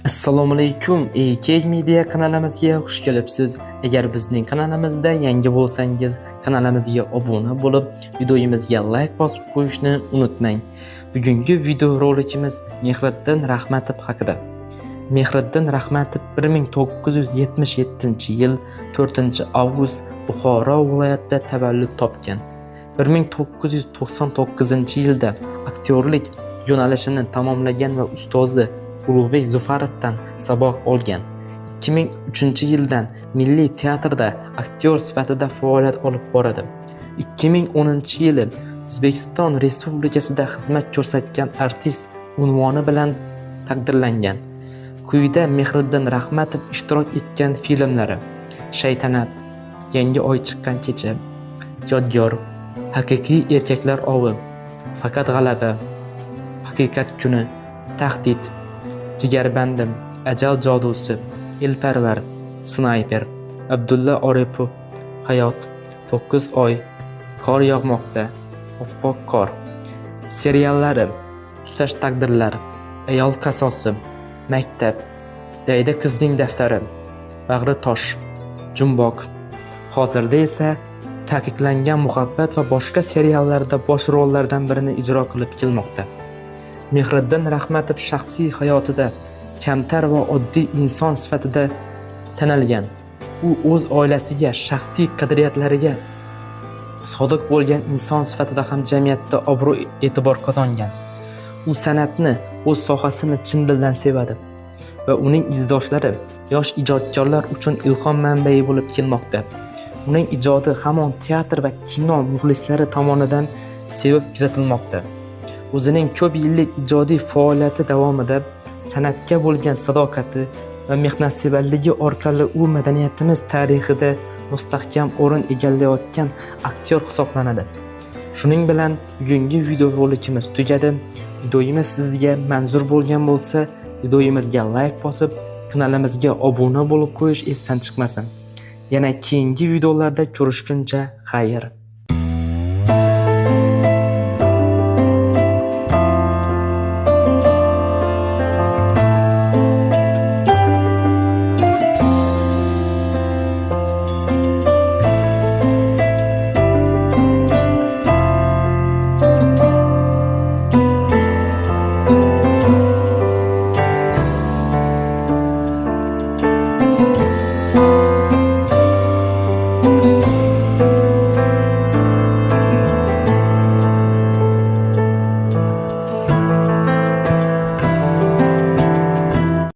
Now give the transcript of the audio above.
Assalomu alaykum, EK Media kanalimizga xush kelibsiz. Agar bizning kanalimizda yangi bo'lsangiz, kanalimizga obuna bo'lib, videomizga like bosib qo'yishni unutmang. Bugungi video rolikimiz Mehriddin Rahmatov haqida. Mehriddin Rahmatov 1977-yil 4-avgust Buxoro viloyatida tavallud topgan. 1999-yilda aktyorlik yo'nalishini tamomlagan va ustozi Ulug'bek Zufarovdan saboq olgan. 2003-yildan Milliy teatrda aktyor sifatida faoliyat olib boradi. 2010-yili O'zbekiston Respublikasida xizmat ko'rsatgan artist unvoni bilan taqdirlangan. Quyida Mehriddin Rahmatov ishtirok etgan filmlari: Shaytanat, Yangi oy chiqqan kecha, Yodgor, Haqiqiy erkaklar ovi, Faqat g'alaba, Haqiqat kuni, Tahdid, Jigarbandim, Ajal jodusi, Elparvar, Snayper, Abdulla Oripov, Hayot, 9 oy, Qor yog'moqda, Oppoq qor. Seriallari: Tutash taqdirlar, Ayol qasosi, Maktab, Daydi qizning daftari, Bag'ri tosh, Jumboq. Hozirda esa Taqiqlangan muhabbat va boshqa seriallarda bosh rollardan birini ijro qilib kelmoqda. Mehriddin Rahmatov shaxsiy hayotida kamtar va oddiy inson sifatida tanilgan. U o'z oilasiga, shaxsiy qadriyatlariga sodiq bo'lgan inson sifatida ham jamiyatda obro' e'tibor qozongan. U san'atni, o'z sohasini chin dildan sevadi va uning izdoshlari yosh ijodkorlar uchun ilhom manbai bo'lib kelmoqda. Uning ijodi hamon teatr va kino muxlislari tomonidan sevib kuzatilmoqda. O'zining ko'p yillik ijodiy faoliyati davomida san'atga bo'lgan sadoqati va mehnatsevarligi orqali u madaniyatimiz tarixida mustahkam o'rin egallayotgan aktyor hisoblanadi. Shuning bilan bugungi videorolikimiz tugadi. Videomiz sizga manzur bo'lgan bo'lsa, videomizga like bosib, kanalimizga obuna bo'lib qo'yish esdan chiqmasin. Yana keyingi videolarda ko'rishguncha xayr.